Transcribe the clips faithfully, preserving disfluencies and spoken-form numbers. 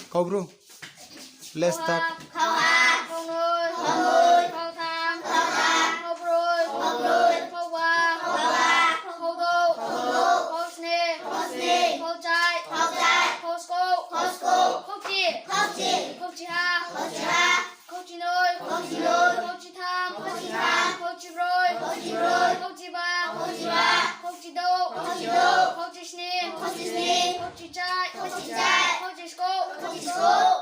Kau bru. Let's start. Khauha. Khaunoi. Khaunoi. Khautham. Khautham. Khaubroi. Khaubroi. Khauba. Khauba. Khaudouh. Khaudouh. Khausne. Khausne. Khauchai. Khauchai. Khauskouh. Khauskouh. Khauchi. Khauchi. Khauchiha. Khauchiha. Khauchinoi. Khauchinoi. Khauchitham. Khauchitham. Khauchibroi. Khauchibroi. Khauchiba. Khauchiba. Khauchidouh. Khauchidouh. Khauchisni. Khauchisni. Khauchichai. Khauchichai. Khauchiskouh. Khauchiskouh.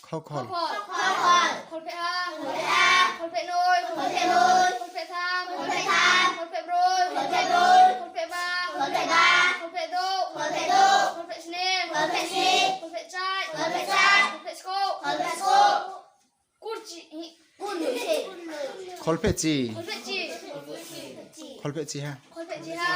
Khaukhol. Khaukhol. Khaukhol. Kholphehha. Kholphehha. Kholphehnoi. Kholphehnoi. Kholphehtham. Kholphehtham. Kholphehbroi. Kholphehbroi. Kholphehba. Kholphehba. Kholphehdo. Kholphehdo. Kholphehsni. Kholphehsni. Kholphehchai. Kholphehchai. Kholphehskouh. Kholphehskouh. Kurchi. Kholphehchi. Kholphehchi. Kholphehchiha. Kholphehchiha.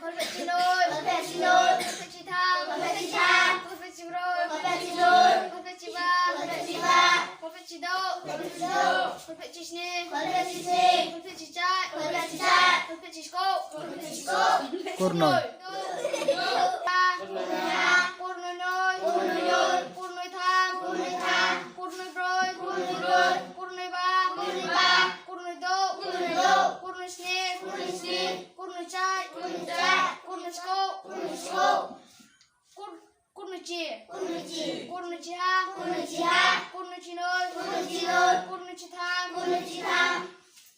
Kholphehchinoi. Kholphehchinoi. Kholphehchitham. Kholphehchitham. Kholphehchibroi. Kholphehchibroi. Kholphehchiba. Kholphehchiba. Kholphehchidouh. Kholphehchidouh. Kholphehchisni. Kholphehchisni. Kholphehchichai. Kholphehchichai. Kholphehchiskouh. Kholphehchiskouh. Kurnoi. Kurnoi. Kurnoi. Kurnoi noi. Kurnoi noi. Kurnoi tham. Kurnoi tham. Kurnoi broi. Kurnoi broi. Kurnoi ba. Kurnoi ba. Kurnoi douh. Kurnoi douh. Kurnoi sni. Kurnoi sni. Kurnoi chai. Kurnoi chai. Kurnoi skouh. Kurnoi skouh. Kur-, kurnoi chi. Kurnoi chi. Kurnoi chiha. Kurnoi chiha. Kurnoi chinoi. Kurnoi chinoi. Kurnoi chitham.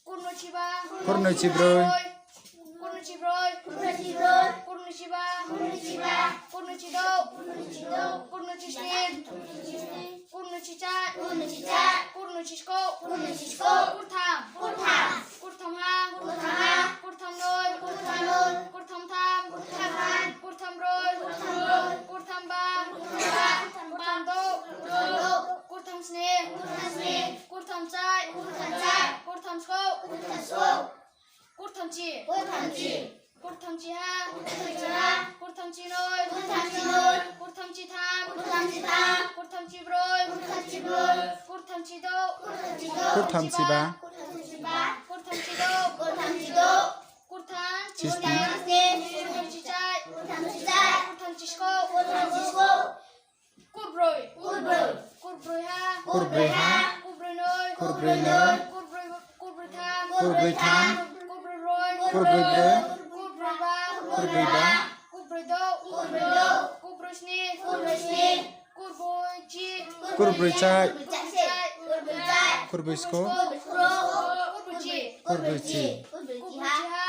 Kurnoi chiba. Kurnoi chibroi. Kurnoi chibroi. Kurnoi chibroi. Kurnoi chiba. Kurnoi chiba. Kurnoi chidouh. Kurnoi chidouh. Kurnoi chisni. Kurnoi chichai. Kurnoi chichai. Kurnoi chiskouh. Kurnoi chiskouh. Kurtham. Kurtham. Kurthamha. Kurthamha. Kurthamnoi. Kurthamnoi. Kurthamtham. Kurthamtham. Kurthambroi. Kurthambroi. Kurthamba. Kurthamba. Kurthamdouh. Kurthamdouh. Kurthamsni. Kurthamsni. Kurthamchai. Kurthamchai. Kurthamskouh. Kurthamskouh. Kurthamchi. Kurthamchi. Kurthamchiha. Kurthamchiha. Kurthamchinoi. Kurthamchinoi. Kurthamchitham. Kurthamchitham. Kurthamchibroi. Kurthamchibroi. Kurthamchidouh. Kurthamchidouh. Kurthamchiba. Kurthamchiba. Kurthamchidouh. Kurthamchidouh. Kurthamchisni. Kurthamchisni. Kurthamchichai. Kurthamchichai. Kurthamchiskouh. Kurthamchiskouh. Kurbroi. Kurbroi. Kurbroiha. Kurbroiha. Kurbroinoi. Kurbroinoi. Kurbroi, kurbroitham. Kurbroitham. Kurbroi. Kurbroi. Kurbroiba. Kurbroiba. Kurbroidouh. Kurbroidouh. Kurbroisni. Kurbroisni. Kurboichi. Kurboichai. Kurboichai. Kurboiskouh. Kurboichi. Kurboichi. Kurboichiha.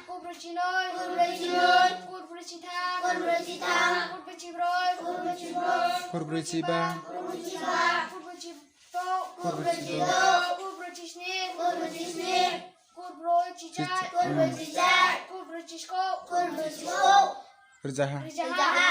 Kurboichinoi. Kurboichinoi. Kurboichitham. Kurboichitham. Kurboichibroi. Kurboichibroi. Kurboichiba. Kurboichiba. Kurboichidouh. Kurboichidouh. Kurboichisni. Kurboichisni. Kurboichichai. Kurboichichai. Kurboichiskouh. Kurboichiskouh. Rzaha. Rzaha.